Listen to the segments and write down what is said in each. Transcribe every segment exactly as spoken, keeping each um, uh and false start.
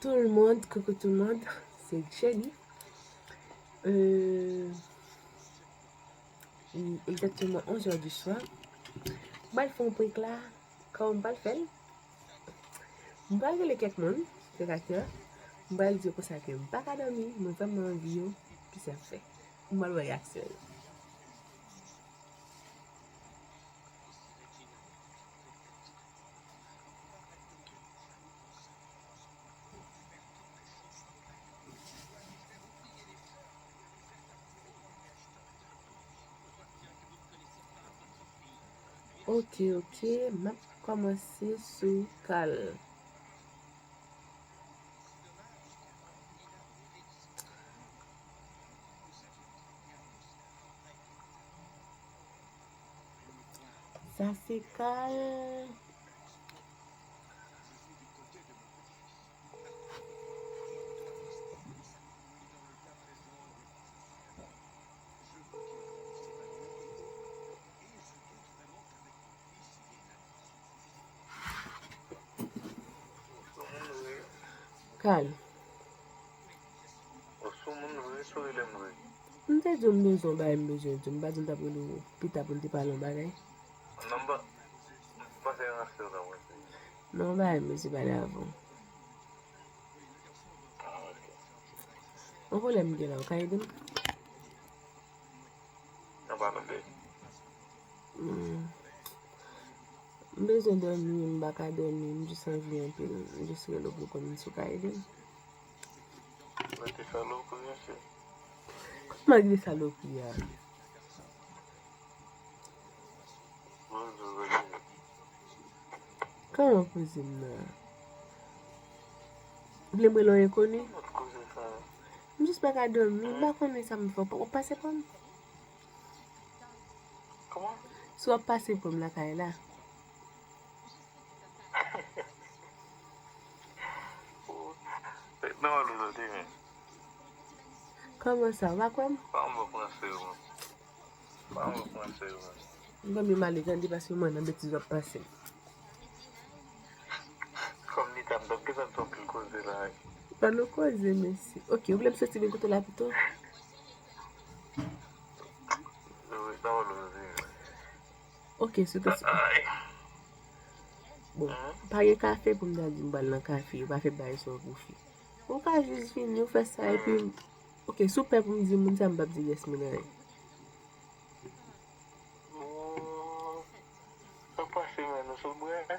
Tout le monde, coucou tout le monde, c'est Jenny. Euh, il est exactement onze heures du soir. M pral fè yon prank la. Kòman m pral fè l? M pral rele kèk moun, kèk aktè. M pral di yo konsa ke m pa ka dòmi, mwen vrèman anvi yo. Kisa m fè? M pral wè reyaksyon yo. Ok, ok, m ap kòmanse sou Kal. Sa se Kal. Kal. Ou sou moun vre, sou rele m vre. M te di w m bezwen yon bagay, m bezwen di w. M pa di w m t ap rele w pita pou n te pale yon bagay. Non, m pa, m pa fè ranse w nan mwen. Non, yon bagay m bezwen pale avè w. Ah, ok. Yon pwoblèm m gen la, w ka ede m? Nan pa tande. Hmm. M bezwen dòmi, m pa ka dòmi, m jis anvi anpil. M jis rele w pou konn si w ka ede m. Rete salopri, mesye. Kòman rete salopri a? Bonjou, bonjou. Kòman poze m nan? Ou vle m rele yon enkoni? Lòt koze sa. M jis pa ka dòmi, m pa konnen sa m fè. W ap pase pran m? Kòman? Si w ap pase pran m lakay la. Non, Lou, tande, men. Kòman sa? W pa kwè m? Pa anvo pran serye, man. Pa anvo pran serye, man. M konn yo male tande paske mwen nan betiz w ap pase. Kòm li ta m t ap gentan fè anpil koze la. Pa nou koze, mesye. Ok, ou vle m soti vin kote w la pito? Wi, sa w vle di. Ok, sou kesyon. Bon, pa gen kafe pou m ta di m pral nan kafe, yo pa fè bagay sa pou fi. Ou ka jis vini, ou fè sa, epi, ok, si w pè pou m di moun sa, m p ap di yès moun anyen. Sa pase, men, ou sot bwè?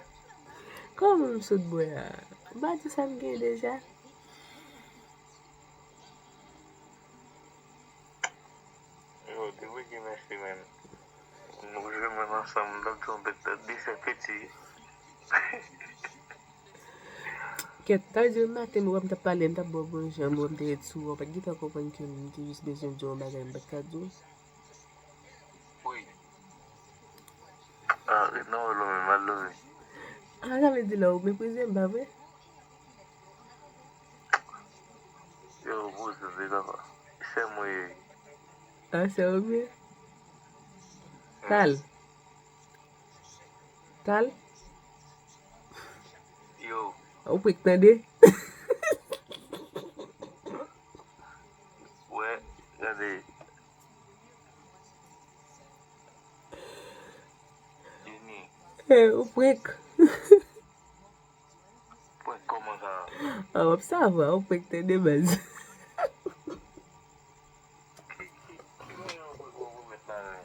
Kòman m sot bwè a? M pa di sa m gen deja. Yo, te vre gen mèsi, men. Nou jwe mwen ansanm, m t ap di yon bèt tèt desè peti. Kèt, ta di maten, m wè m t ap pale, m t ap bò bon jan, m wè m te ret sou ou, ou pa t gentan konprann ke m te jis bezwen di w yon bagay, m pa t ka di w. Wi. Ah, ret nan wòl ou menm, al dòmi. Ah, sa vle di la, ou meprize m, pa vre? Yo, poze, se kòman? Sè m ou ye. Ah, sè w ou ye? Kal. Kal. Yo. Ou prank tande? Wè, gade. Jenny. Eh, ou prank. Prank kòman sa? Ah, w ap sava, ou prank tande baz. Ki, ki, ki mannyè yon prank w ap remèt la, men?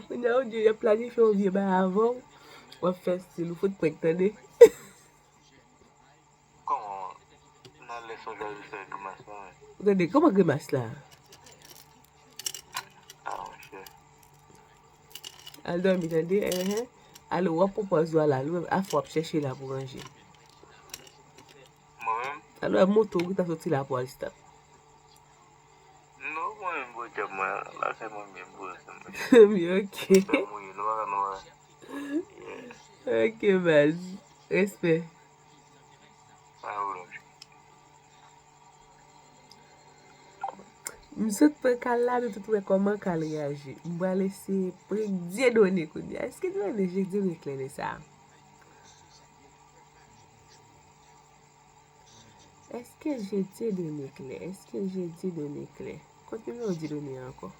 Kounye a, ou di, y ap planifye yon vye bagay avè w, w ap fè stil, ou fout prank tande. Kòman? Nan lè sonjè jis fè grimas la, men. Tande, kòman grimas la? Ah, monchè. Al dòmi, tande, enhen. Ale, w ap pran pòz ou a la, nou menm, afè w ap chèche la pou ranje. Mwen menm? Ale, w ap monte, ou gentan soti la pou al stop. Non, mwen menm, bon, djab mwen, lakay mwen, mwen, bon, se mwen. Mwen, ok. Mwen, mwen, nou pa ka, nou pa ka. Yeah. Ok, baz. Respè. Pa pwoblèm. M sot pran Kal la, nou tout wè kòman Kal reyaji. M pral eseye pran Dieudonné kounye a. Èske Dieudonné, je Dieudonné klè lè sa a? Èske Dieudonné klè? Èske Dieudonné klè? Kot nimewo Dieudonné an ankò?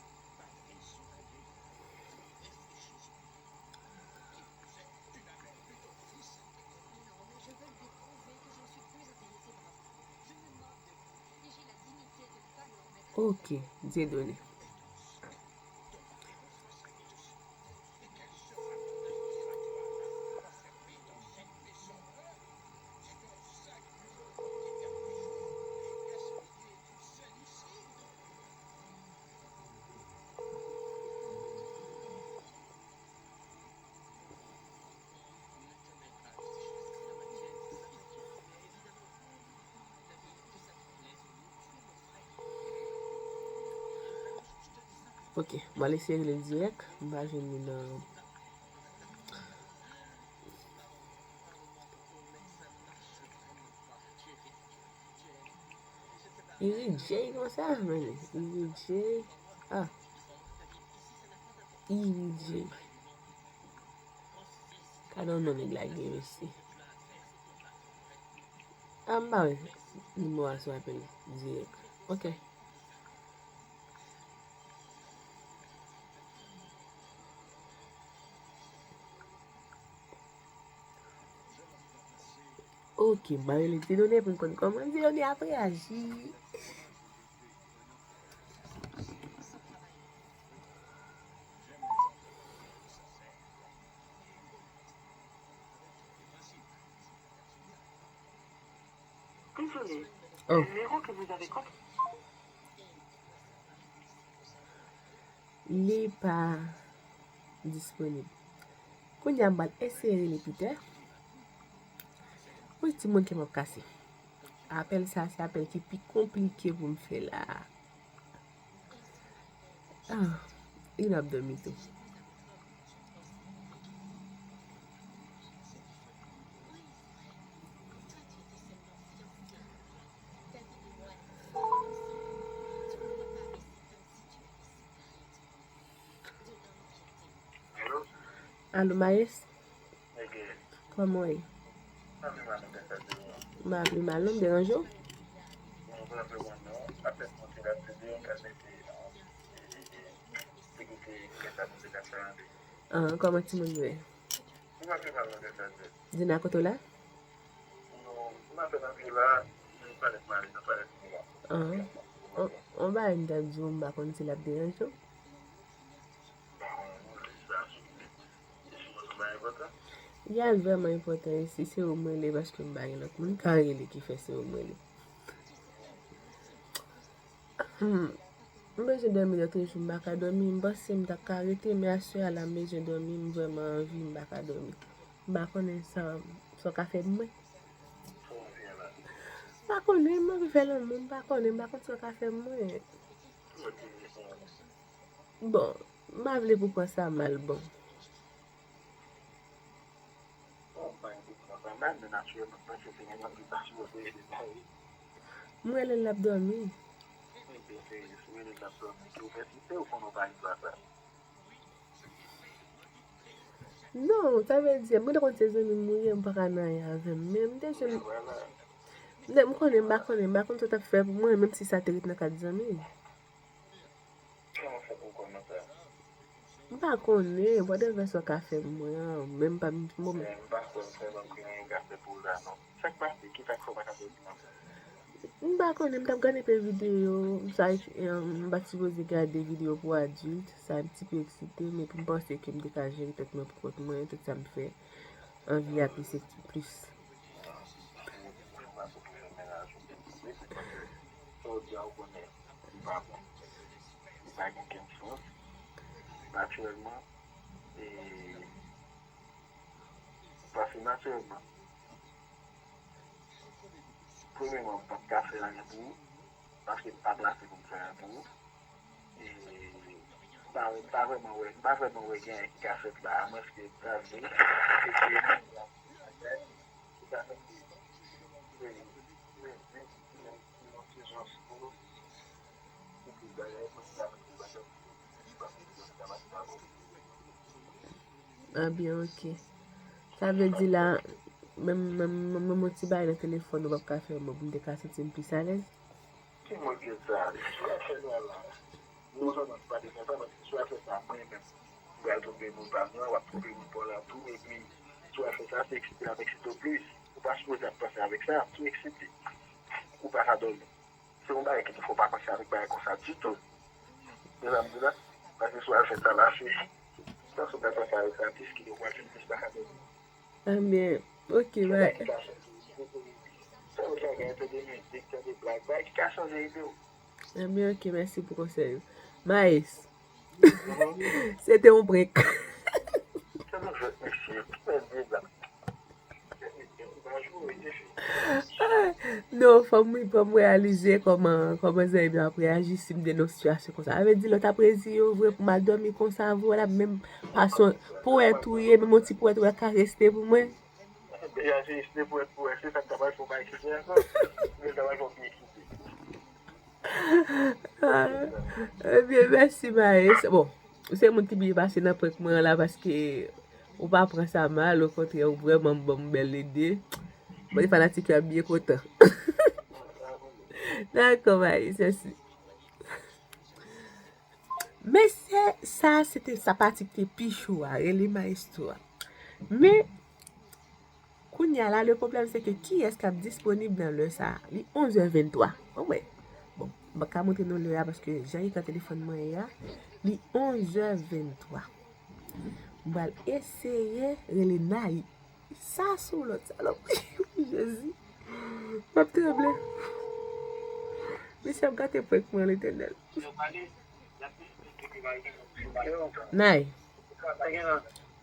Ok, Dieudonné. Ok, m al eseye rele l dirèk. M pa jwenn li nan. Iri J konsa, men Iri J. Ah. Iri J. Gade yon non nèg la gen, mesye. Ah, m pa wè nimewo a sou apèl dirèk. Ok. Ok, m a rele Dieudonné pou m konn kòman Dieudonné ap reyaji. Désolé. Oh. Le numéro que vous avez composé. Li pa disponib. Kounye a m pral eseye rele Peter. Wi, timoun, kè m ap kase. Apèl sa, se apèl ki pi konplike pou m fè la. Ah, li ap dòmi tou. Alo, Maes? Kòman w ye? M ap pi mal, non, m deranje w? Ah, kòman timoun yo ye? Dina, kote w la? Ah, on, on bagay m t ap di w, m pa konn si l ap deranje w. Ya, l vrèman enpòtan, e si se ou m rele, paske m pa gen lòt moun m ka rele ki fè se ou m rele. Hmm. M bezwen dòmi lòt jou, m pa ka dòmi. M panse m ta ka rete, men aswè a la, m bezwen dòmi, m vrèman anvi, m pa ka dòmi. M pa konnen sa, sa w ka fè pou mwen. M pa konnen, m anvi fè lanmou, m pa konnen, m pa konn sa w ka fè pou mwen. Bon, m pa vle pou pran sa mal, bon. M rele l, l ap dòmi. Non, sa vle di, mwen te konn se zanmi m ou ye, m pa ka nan anyen avè m. Men m te jwenn, m konnen, m pa konnen, m pa konn sa w t ap fè pou mwen, menm si sa te ret nan kad zanmi. Kòman w fè pou w konn nan sa? M pa konnen, whatever sa w ka fè pou mwen an, men m pa, m, m, Men m pa kwè m fè lòt gen yon gafè pou w la, non. Sa k pase? Ki sa k fè w pa ka fè l nan sa? M pa konnen, m t ap gade pe videyo, sa, em, m pa t sipoze gade videyo pou adilt, sa m ti pe eksite, men pou m panse ke m te ka jere tèt mwen pou kont mwen, tout sa m fè, anvi a plis, plis. Sa w di a, ou konnen, li pa bon. Li pa gen okenn sans. Natirèlman, e, pase natirèlman, premyèman, m p ap ka fè anyen pou ou, paske m pa plase pou m fè anyen pou ou. E, m pa, m pa vrèman wè, m pa vrèman wè gen anyen ki ka fèt la, amwenske m ta vle eseye ki ka fèt. Ah, byen, ok. Sa vle di la, Menm, menm, menm, menm yon ti bagay nan telefòn ou p ap ka fè mwen pou m te ka santi m plis alèz. Ki mwen ki sa? Si w ap fè sa la, non sèlman se pa te fè sa, paske si w ap fè sa, mwen menm, m pral twonpe moun pa m nan, w ap twonpe moun pa w la tou, epi si w ap fè sa, se eksite l ap eksite w plis. Ou pa sipoze ap panse avèk sa, si w eksite, ou pa ka dòmi. Se yon bagay ki tou fò pa panse avèk bagay konsa ditou. Se sa m di la. Paske si w al fè sa la, se, sa sou pa panse avèk sa, plis ki yo pral fè plis pa ka dòmi. Ebyen, ok, bay. Sa yo ka gen tande mizik, tande blag, bagay ki ka chanje ide w. Ebyen, ok, mèsi pou konsèy ou. Maes, se te yon prank. Se yon jwèt, mesye. Ki bèl blag. Non, fò m, fò m reyalize kòman, kòman zanmi m ap reyaji si m te nan yon sitiyasyon konsa. Sa vle di lè w t ap reziye w vre pou m al dòmi konsa vre, w t ap menm pase yon powèt ou ye, menm yon ti powèt ou wè ka reste pou mwen. Deja se, se powèt, powèt, se sa k ta pral fè w pa eksite ankò. Se sa k ta pral fè w pi eksite. Ah, ebyen, mèsi, Maes. Bon, ou se moun ki byen pase nan prank mwen an la, paske ou pa pran sa mal, okontrè, ou vrèman ban m bèl ide. Mwen, fanatik yo ap byen kontan. Dakò, Maes, mèsi. Mesye, sa, se te, sa pati ki te pi cho a, rele maestro a. Men, kounye a la, le pwoblèm se ke kiyès k ap disponib nan lè sa a? Li onz è venntwa. Anmwey. Bon, m pa ka montre nou lè a paske jan ekran telefòn mwen ye a, li onz è venntwa. M pral eseye rele Naï. Sa sou lòt salopri. Jezi. M ap tranble. Mesye ap gate prank mwen, Letènèl. Naï.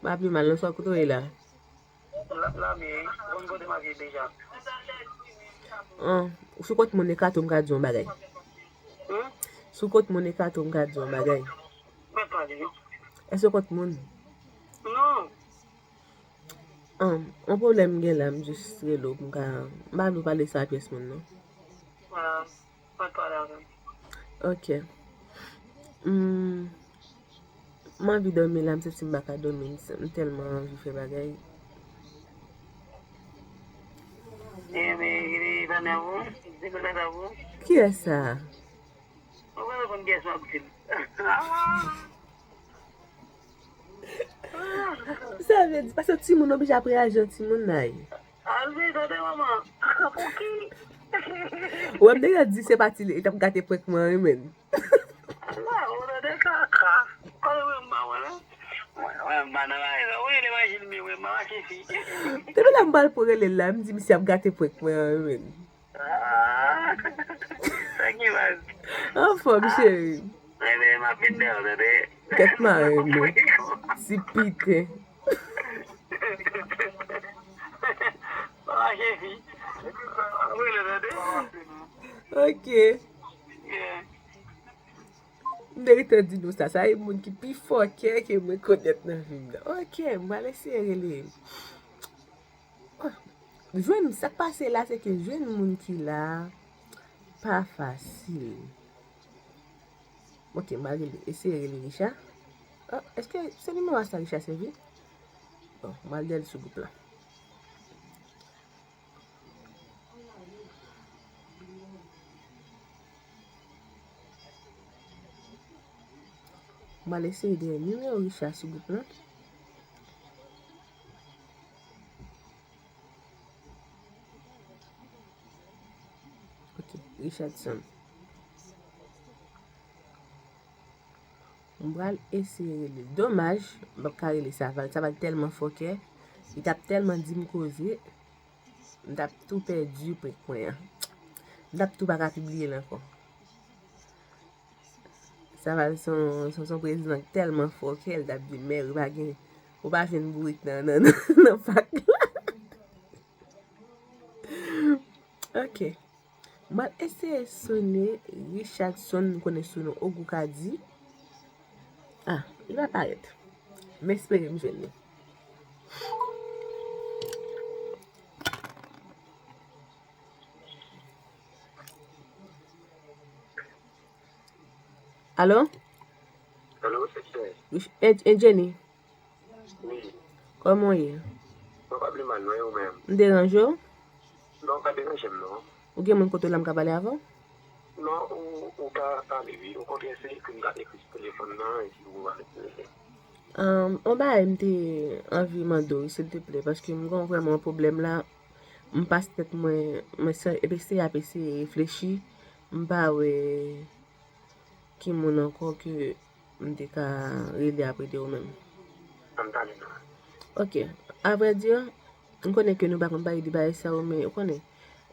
M ap li mal, non, sa kote w ye la? An, sou kont moun Ekato m ka di yon bagay. Sou kont moun Ekato m ka di yon bagay. Èske w kont moun? Non. An, yon pwoblèm m gen la, m jis rele w pou m ka, m pa vle w pale sa a pyès moun, non. Pa t pale avè m. Ok. Hmm, m anvi dòmi la, m santi m pa ka dòmi, m, m tèlman anvi fè bagay. Kiyès sa a? Ou pa konn kiyès m ap di l. Sa vle di, paske timoun oblije ap reyaji an timoun, Naï. Alve, tande manman. Pou ki? Ou wè m deja di se pati li, li t ap gate prank mwen an, wi, menn. Ala, ou tande kaka. Kòl wè m pa wè la. Wè, wè m pa nan bagay sa. Ou rele machin mi, wè m pa mache fi. Depi la m pral pou rele l la, m di misye ap gate prank mwen an, wi, menn. Ah, sa ki baz. Anfòm, cheri. Rele m ap vin dèyè w, tande. Tèt mare, men. Ti piten. Mache fi. Ap rele, tande. Ok. Yeah. M te gentan di nou sa, sa e moun ki pi fòkè ke mwen konèt nan vi m nan. Ok, m pral eseye rele. Ah, jwenn, sa k pase la, se ke jwenn moun ki la a pa fasil. Ok, m pral rele, eseye rele Richard. Ah, èske se nimewo a sa Richard sèvi? Bon, m pral dèyè l sou gwoup la. M al eseye dèyè nimewo Richard sou gwoup lan. Ok, Richardson. M pral eseye rele l. Domaj, m p ap ka rele Saval. Saval tèlman fòkè. Li t ap tèlman di m koze. M t ap tou pèdi prank mwen an. M t ap tou pa ka pibliye l ankò. Saval se yon, se yon, se yon prezidan k tèlman fòkè, l t ap di, mèt, ou pa gen, ou pa jwenn bourik nan, nan, nan, nan pak la. Ok. M al eseye sone Richardson, m konnen sou non Ogou Kadi. Ah, li pa parèt. M espere m jwenn li. Alo? Alo, se kiyès? Wi, e, e Jenny? Wi. Kòman w ye? Mwen pa byen, Mal, non, e ou menm? M deranje w? Non, pa deranje m, non. Ou gen moun kote w la m ka pale avè w? Non, ou, ou ka pale, wi. Okontrè, se ekri m ka ekri sou telefòn nan, epi ou va reponn. Ahn, on bagay m te anvi mande w, silteplè, paske m gen vrèman yon pwoblèm la. M pase tèt mwen, mwen se, eseye ap eseye reflechi. M pa wè ki moun ankò ke m te ka rele apre de ou menm. Ann pale non. Ok. Avrèdi, m konnen ke nou pa konn pale de bagay sa yo, men ou konnen,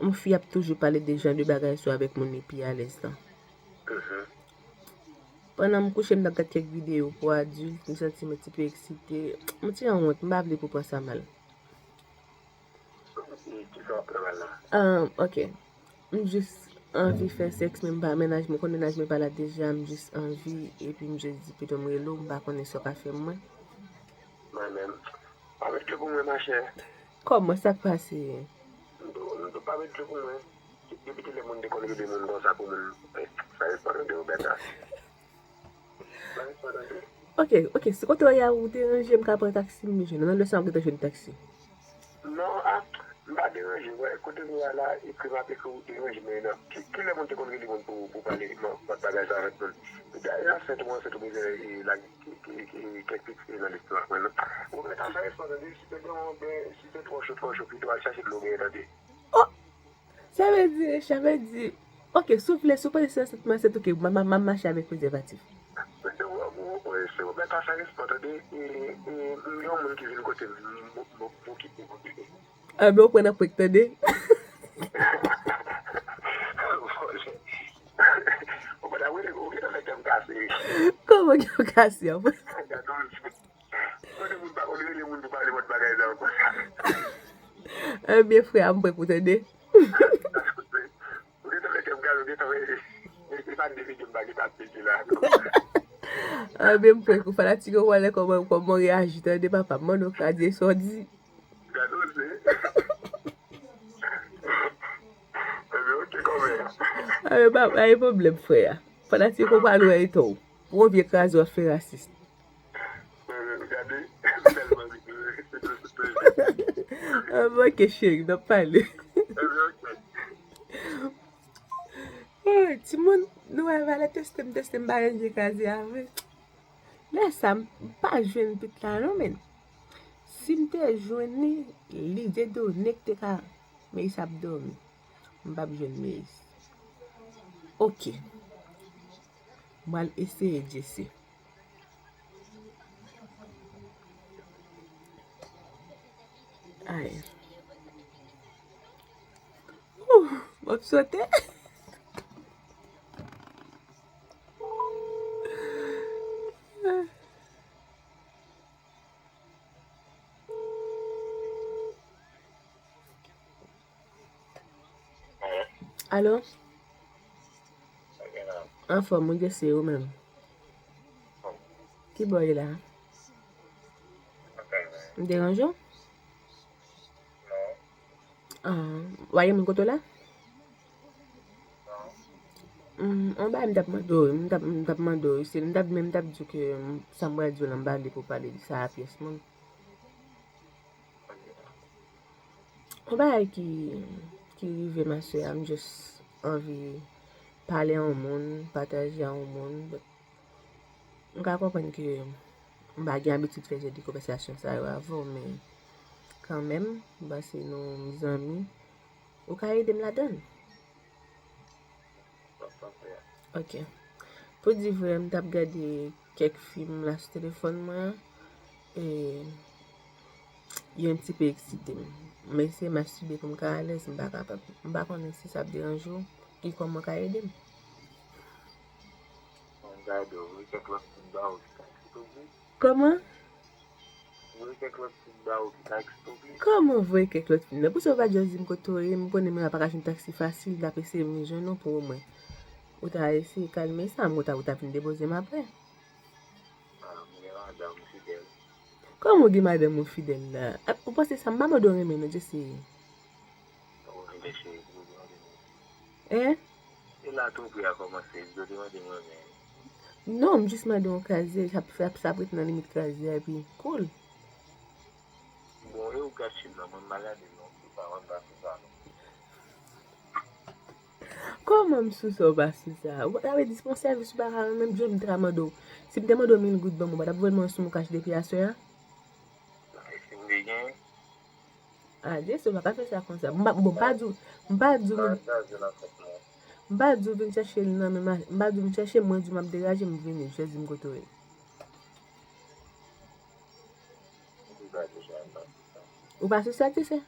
yon fi ap toujou pale de jan de bagay sa yo avèk moun li pi alèz lan. Mhm. Pandan m kouche, m t ap gad kèk videyo pou adilt, m santi mwen ti pe eksite. M ti an wont, m pa vle pou pran sa mal. Ki sa w ap travay la? Ah, ok. M jis anvi fè sèks, men m pa, mennaj mwen, konn mennaj mwen pa la deja, m jis anvi, epi m jis di pito m rele w, m pa konnen sa w ka fè mwen. Mwen menm. Pa met dlo pou mwen, machè. Kòman, sa k pase? M tou, m tou pa met dlo pou mwen. Depi kilè moun te konn rele moun konsa pou moun, eh, sa yo pa tande yo bèt la. Ok, ok, si kote w ye a ou deranje, m ka pran taksi, m jwenn ou. Nan lè sa, m gentan jwenn taksi. Non, a, m pa deranje, wè, kote nou ye a la, ekri m ap ekri ou deranje, men nan, ki, kilè moun te konn rele moun pou, pou pale, m, m ap bagay sa avèk moun. Dayè, ansent ou, ansent ou bezwen, e, lage, e, e, e, kèk pitit, e, nan lespri mwen, non. Ou mèt al fè espò, tande, si te gen yon, ben, si te twò cho, twò cho, pito al chache dlo genyen, tande. Oh! Sa vle di, sa vle di, ok, si w vle, si w panse se ansent mwen, se tou ke m, m, m, m mache avèk prezèvatif. Mesye, ou, ou, ou, se ou mèt a fè respè, tande, e, e, m gen yon moun ki vin kote m, m, m, m okipe, m okipe. Ah, men ou pran nan prank, tande. Ou pa ta wè, ou gentan fè kè m kase. Kòman kè w kase, an? Gade yon Kote moun pa konn rele moun pou pale lòt bagay sa yo konsa. Ebyen, frè a, m prè pou tande. Ou gentan fè kè m gade, ou gentan fè, e, e, e pa de figi m pa gentan ap pete la. Ebyen, m prè pou fanatik yo wè kòman, kòman w reyaji, tande, papa. M mande w, Fadye, sa w di. Gade w se. Ebyen, ok, kòmè. Ebyen, pa, pa gen pwoblèm, frè a. Fanatik yo pral wè etan w. Pou yon vye kraze w ap fè rasis. Gade, m tèlman ri. Ah, ok, cheri, n ap pale. Ebyen, ok. Oh, timoun, nou wè valè teste m, teste m, pa gen kraze a vre. Lè sa, m pa jwenn pit la non, men. Si m te jwenn li, li dedone k te ka, Meyis ap dòmi. M p ap jwenn Meyis. Ok. M pral eseye Jesse. Ay. Ouh, m ap sote. Alo? Anfòm, ou Jesse, ou menm? Ki bò w ye la? M deranje w? Ah, w a gen moun kote w la? Mm, on bagay m t ap mande w, m t ap, m t ap mande w, se, m t ap, men m t ap di w ke, mm, sa m pral di w la, m pa vle pou w pale de sa a pyès moun. On bagay ki, ki rive, ma sè a, m just anvi pale a yon moun, pataje a yon moun, but M ka konprann ke m pa gen abitid fè jan de konvèsasyon sa yo avè w, men kanmenm, m panse nou zanmi, ou ka ede m ladan l. Ok. Pou di vre, m t ap gade kèk fim la sou telefòn mwen an, e yo yon ti pe eksite m. M eseye mastibe pou m ka alèz, m pa kapab. M pa konnen si sa ap deranje w, ki kòman w ka ede m. Mwen gade w, voye kèk lòt moun ba w ki ka eksplike. Kòman? Voye kèk lòt moun ba w ki ka eksplike. Kòman voye kèk lòt moun? Nan pou sa w pa just di m kote w ye, m konnen mwen pa ka jwenn taksi fasil, m t ap eseye vin jwenn ou pou omwen ou ta eseye kalme sa, m kontan ou ta vin depoze m apre. Ah, m gen madanm, m fidèl. Kòman w gen madanm ou fidèl la? Ap, ou panse sa m pa mande w renmen non, Jesse? Ou renmen cheri, ou renmen. Hein? E la tou pri a kòmanse, ou te mande m renmen. Non, m jis mande w kraze, sa, sa, sa ap ret nan limit kraze a, epi cool. Bon, e ou Chache m nan, mwen m pa gade non, sou sa, mwen m pa sou sa non. Kòman m sou sa ou pa sou sa? Ou ta vle di se yon sèvis ou pa ka rann menm jan m ta mande w. Si m te mande w mil goud ban m, ou pa t ap voye m yon soumou kach depi aswè a? E si m te gen? A, Jezi, ou pa ka fè sa konsa. M pa, bon, m pa di w, m pa di w, m pa di w vin chèche l nan men ma, m pa di w vin chèche m, mwen di w m ap degaje m vini, m chwazi m kote w ye. Ou pa sou sa, ti sè?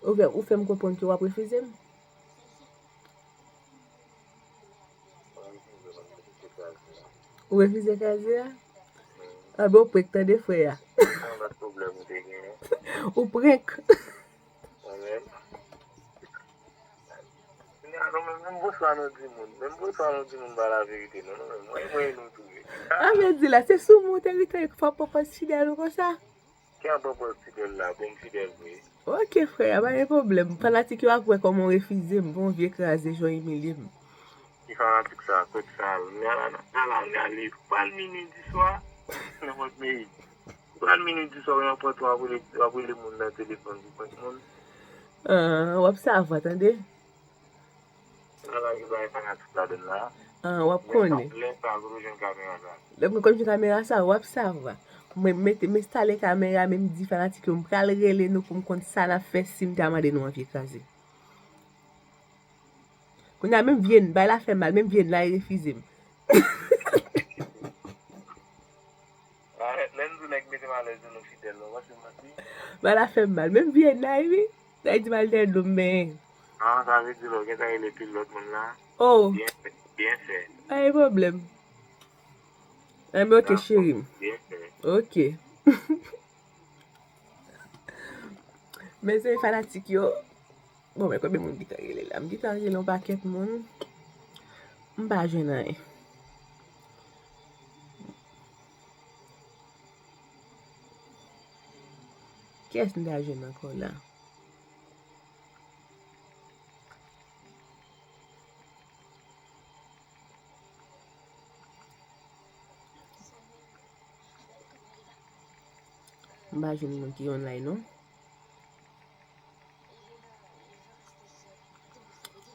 Ou fè, ou fè m konprann ke w ap refize m. Ou refize kraze a? Anben, ou prank tande frè a. Ou prank. Menm bonswa nou di moun, menm bonswa nou di moun pa laverite non, non, menm mwen, mwen nou touye. A vle di la, se sou moun te rete, fò pran pòz fidèl ou konsa. Ki an pran pòz fidèl la, bon m fidèl vre. Ok, frè, pa gen pwoblèm. Fanatik yo ap wè kòman w refize m, bon vye kraze, jan w imilye m. Ki fanatik sa, kot sa, ala, ala, ala, li pral mini di swa, nan Fòt Meri. Ou pral mini di swa, w nan pòt, w ap rele, w ap rele moun nan telefòn pou prank moun. Ah, w ap savwa, tande. Ala ki bagay fanatik ladann la. Ah, w ap konnen. Lè sa, lè sa, pou nou jwenn kamera sa. Lè mwen konn jwenn kamera sa, w ap savwa. Mwen mete, m enstale kamera, men m di fanatik yo, m pral rele nou pou m konn sa n ap fè si m ta mande nou an vye kraze. Kounye a, menm vye n, bay la fè mal, menm vye n la, e refize m. Lè n di nèg mete m alèz, nou fidèl, non, pa se manti. Bay la fè m mal, menm vye n la, wi. Sa di mal tèt dlo m, men. Ah, sa vle di lè w gentan rele pil lòt moun la. Oh. Byen fè, byen fè. Pa gen pwoblèm. Enben, ok, cheri m. Byen fè. Ok. Mezanmi fanatik yo. Bon, men konbyen moun ki ta rele la? M gentan rele yon pakèt moun. M pa jwenn anyen. Kiyès m ta jwenn ankò la? M pa jwenn moun ki online non.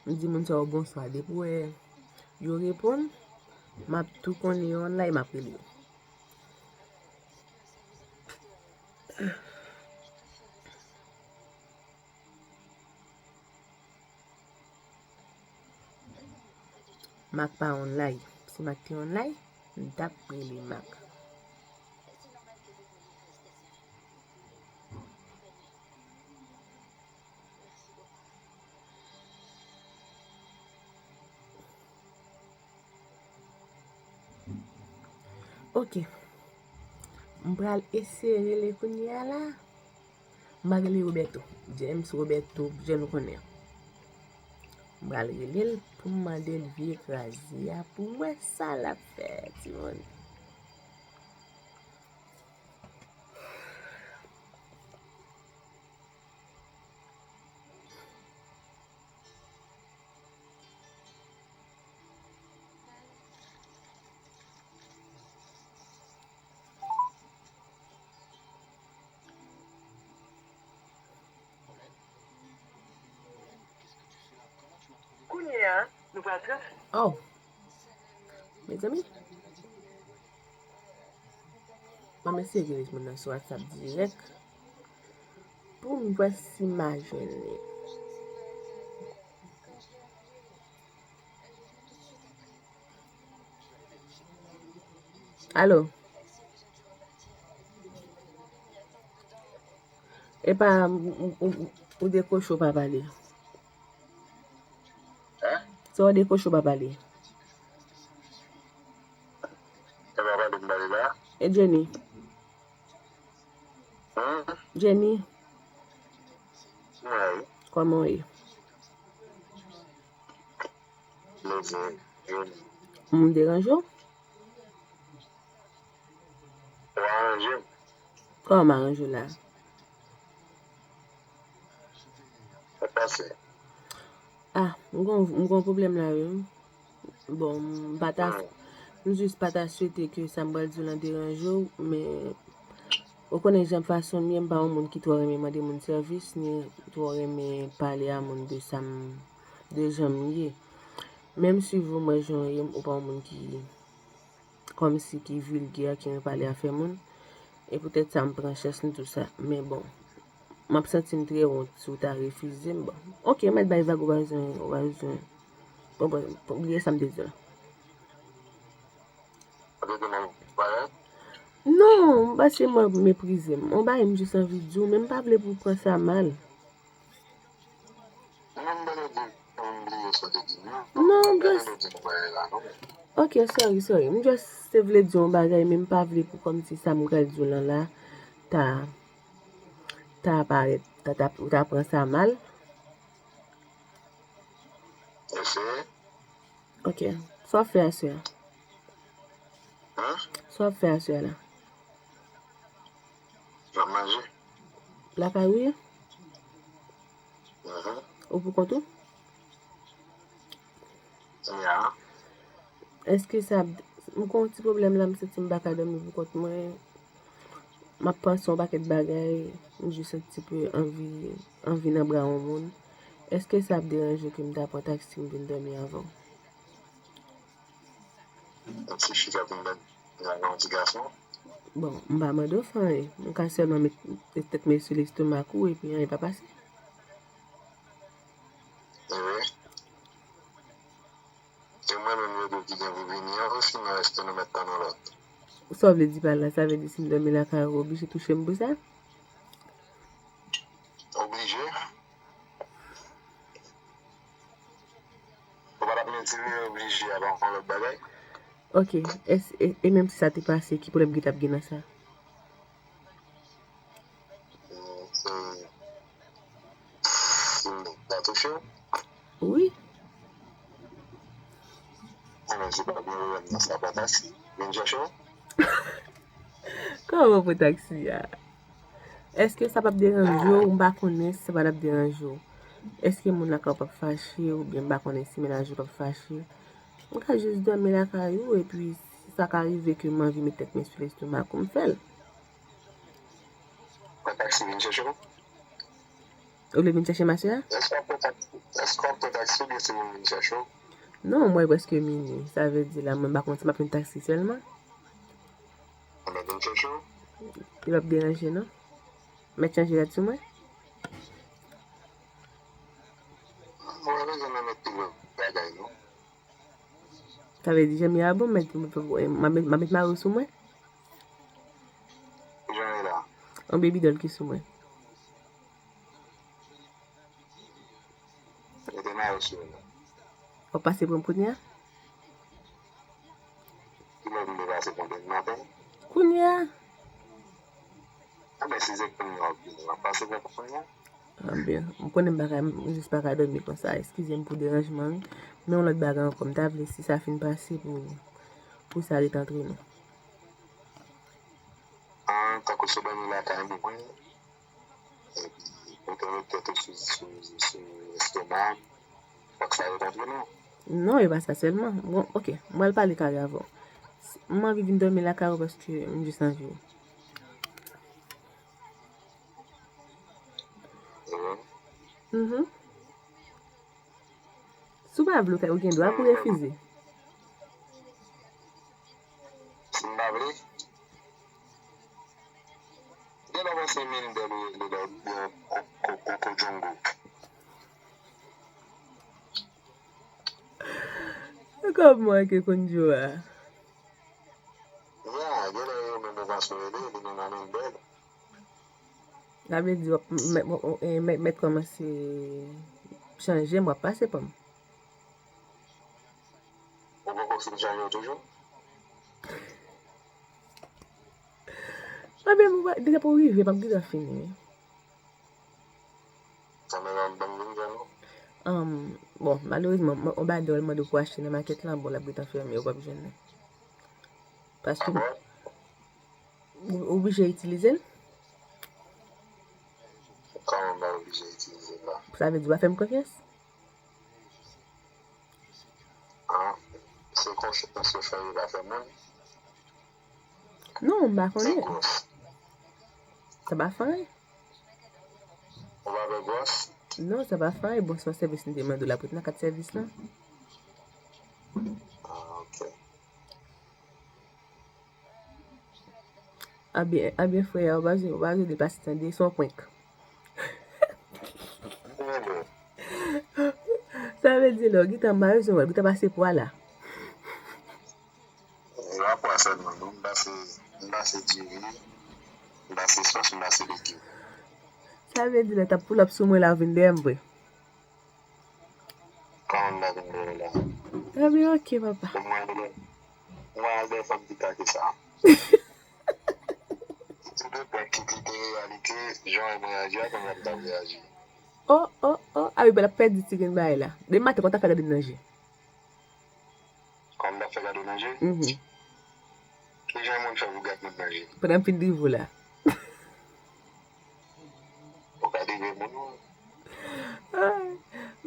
M di moun sa yo bonswa. Depi w wè yo reponn, m ap tou konnen yo online, m ap rele yo. Mak pa online. Si Mak te online, m t ap rele Mak. Ok. M pral eseye rele kounye a la. M pa rele Roberto. James Roberto, jan nou konnen. M pral rele l pou m mande l vye kraze a pou m wè sa l ap fè, timoun. Kounye a, nou pral tras. Oh. Mezanmi. Mwen eseye rele moun nan sou WhatsApp dirèk pou m wè si m a jwenn li. Alo? Epa, ou, ou, ou, ou dekwoche, ou pa pale. Hein? Sa w dekwoche, ou pa pale. E pa pale m pale la? E Jenny? Hein? Jenny? Mwen. Kòman w ye? Mezanmi, Jenny. M deranje w? Ou aranje m. Kòman m aranje w la? Sa k pase? Ah, m gon, m gon pwoblèm la, wi. Bon, m pa ta, m jis pa ta swete ke sa m pral di w lan deranje w, men Ou konnen jan fason m ye, m pa yon moun ki twò renmen mande moun sèvis, ni twò renmen pale a moun de sa m, de jan m ye. Menm swiv ou, m wè jan w ye, ou pa yon moun ki kòmsi ki vilgè, ki renmen pale afè moun. E poutèt sa, m pran chans, m di w sa. Men bon, m ap santi m trè wont si w ta refize m. Bon, oke, m mèt bay vag, ou pa bezwen, ou pa bezwen. Bon, bon, bon, bliye sa m te di w la. Ou te di m yon bagay? Non, m pa se mwen meprize m. Yon bagay m jis anvi di w, men m pa vle pou w pran sa mal. Non, m pa te di, m bliye sa w te di m nan. Non, m jis. Ok, sorry, sorry. M just te vle di yon bagay, men m pa vle pou kòmsi sa m pral di w lan la ta, ta parèt, ta, ta, ou ta pran sa mal. Eseye. Ok. Sa w ap fè aswè a? Hein? Sa w ap fè aswè a la? M ap manje. Lakay ou ye? Mhm. Ou pou kont ou? Ya. Èske sa ap, m gen yon ti pwoblèm la, m santi m pa ka dòmi pou kont mwen. M ap panse yon pakèt bagay, m jis yon ti pe anvi, anvi nan bra yon moun. Èske sa ap deranje w ke m ta pran taksi m vin dòmi avè w? Yon ti fi k ap vin dòmi avè yon ti gason? Bon, m pa mande w fè anyen. M ka sèlman met tèt mwen sou lestomak ou epi anyen pa pase. Ehe. E mwen menm yo di w ki gen pou vini an, osinon èske nou mèt tann yon lòt? Sa w vle di pa la, sa vle di si m dòmi lakay ou, ou oblije touche m pou sa? Oblije? Ou pa t ap menm di li oblije a pa yon lòt bagay? Ok, e, e menm si sa te pase, ki pwoblèm ki t ap gen nan sa? Hmm, hmm. Si m ta touche w? Wi. Alò, si pa gen pwoblèm nan, sa pa taksi. Vin chèche w? Kòman pou taksi a? Èske sa p ap deranje w? M pa konnen si sa pa t ap deranje w. Èske moun lakay ou p ap fache oubyen m pa konnen si mennaj ou p ap fache? M ka jis dòmi lakay ou epi si sa ka rive ke m anvi met tèt mwen sou lestomak ou, m fè l. Pran taksi vin chèche w? Ou vle vin chèche m aswè a? Èske w ap pran taksi? Èske w ap pran taksi oubyen se moun vin chèche w? Non, m wè prèske mini. Sa vle di la, mwen pa konn si m ap jwenn taksi sèlman. Anben vin chèche w. Li p ap deranje non. Mèt chanje rad sou mwen. Mwen pa bezwen nan mèt pil bagay non. Sa vle di janm ye a bon, m mèt, m ap met, m ap met mayo sou mwen. Jan ye la. Yon baby doll ki sou mwen. Mete mayo sou ou. W ap pase pran m kounye a? Kilè w vle pase pran demen maten? Kounye a. Anben si se kounye a w ap vini, w ap pase pran kounye a? Anben, m konnen m pa ka, m jis pa ka dòmi konsa. Eskize m pou deranjman wi. Men yon lòt bagay ankò, m ta vle si sa fin pase pou, pou sa ret antre nou. An, tankou si w dòmi lakay mwen, epi ou te met tèt ou sou, sou, sou lestomak, fòk sa ret antre nou. Non, e pa sa sèlman. Bon, ok, m pral pale kare avè w. M anvi vin dòmi lakay ou paske m jis anvi w. Mhm. Si w pa vle, ou gen dwa pou refize. Si m pa vle? Gen lè w panse Mindèl ou rele la oubyen Ko-, Ko-, Koko Djongo. Kòman ke konn jwe a? Ya, gen lè yo menm ou panse w rele, li menm a Mindèl. Sa vle di w ap mèt, mèt, mèt, mèt kòmanse chanje m, w ap pase pa m. Ou poko fin chanje w toujou? Anben, m pa, depi w rive, m ap gentan fini wi. Sa men nan bann moun jan nou? Anm, bon, malerezman, m, on bagay dèyè w mande w pou achte nan makèt la, bon, l ap gentan fèmen, ou p ap jwenn li. Paske ou, ou oblije itilize l. Kòman m pa oblije itilize l la? Sa vle di w pa fè m konfyans? An, se konfyans yo fè yo pa fè moun. Non, m pa konnen. Se gwòs. Sa pa fè anyen. Ou pa fè bwòs? Non, sa pa fè anyen. Bon, se yon sèvis m te mande w la pou t nan kad sèvis lan. Ah, ok. Abyen, abyen frè, ou pa bezwen, ou pa bezwen di l pase tande, se yon prank. Mwen, Sa vle di lè w gentan, m pa bezwen wè l, gentan pase pwa la. E pa pwa sèlman, non. M pase, m pase diri, m pase sòs, m pase legim. Sa vle di lè w t ap pull up sou mwen la, w vin dèyè m vre. Kòman m ta vin dèyè w la? Ebyen, ok, papa. Bon, mwen, mwen al dèyè fanm ki ta ke sa. Si te prank ki kite reyalite, jan mwen reyaji a, kòman m ta reyaji? Oh, oh, oh. A wi, bèl ap pèdi ti grenn bagay la. Demen maten, kòman w ta fè gade m nan je? Kòman m ta fè gade w nan je? Mhm. Ki jan moun fè pou gade moun nan je? Pandan m fin drive w la. Ou ka drive moun ou? Ah,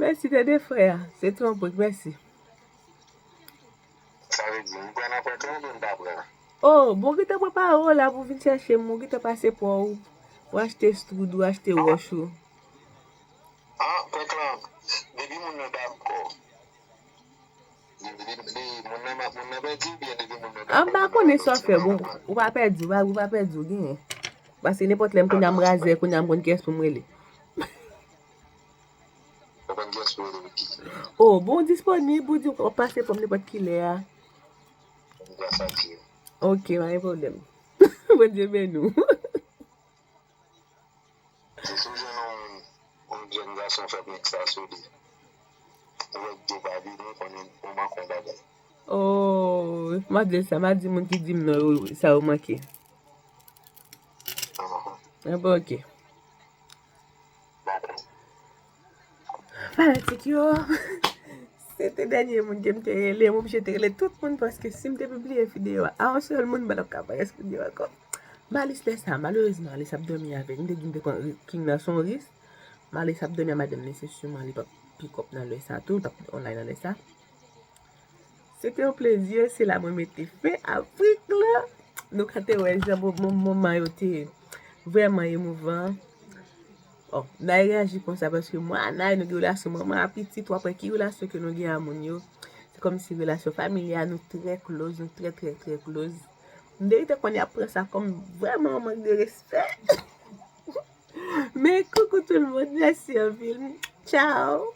mèsi, tande frè. Se tou yon prank, mèsi. Sa vle di, m pran nan prank lan oubyen m pa pran? Oh, bon, gentan prepare w la pou vin chèche m, ou gentan pase pwa w, ou achte stroud, ou achte wòch ou. Ah, prank lan, depi moun nan dakò. Li, li, li, moun nan, moun nan pèdi oubyen depi moun nan dakò? Ah, m pa konnen sa w fè, bon, ou pa pèdi, ou pa, ou pa pèdi, ou genyen. Paske nenpòt lè m kounye a m razè, kounye a m konn kiyès pou m rele. Ou konn kiyès pou rele pou ki? Oh, bon, ou disponib, ou di w ap pase pran m nenpòt ki lè a. Gras a Dye. Ok, pa gen pwoblèm. Bondye beni w. Se sou jwenn yon, yon jèn gason fè prank sa sou li. Ou wè de pa vini, konnen ou manke yon bagay. Oh, m a di sa, m a di moun ki di m non, yo, sa yo manke. Ahan. Ah, bon, ok. Dakò. Fanatik yo, se te dènye moun ke m te rele. M oblije te rele tout moun paske si m te pibliye videyo a, a yon sèl moun, m pa t ap ka parèt videyo ankò. Malis lè sa, malerezman, Malis ap dòmi avè m. M te di m te konn King nan se yon ris. Malis ap dòmi a madanm li, se siman li p ap pick up nan lè sa tou, li p ap online nan lè sa. Se te yon plezi, se la mwen mete fen a prank lan. Nou ka te wè jan mo-, mo-, moman yo te vrèman emouvan. Oh, Nay reyaji konsa paske mwen a Nay, nou gen relasyon manman a pitit, w ap wè ki relasyon ke nou gen a moun yo. Se kòmsi relasyon familyal, nou trè close, nou trè, trè, trè close. M te gentan konnen y ap pran sa kòm vrèman yon mank de respè. Men koukou tout moun, mèsi anpil. Tchao.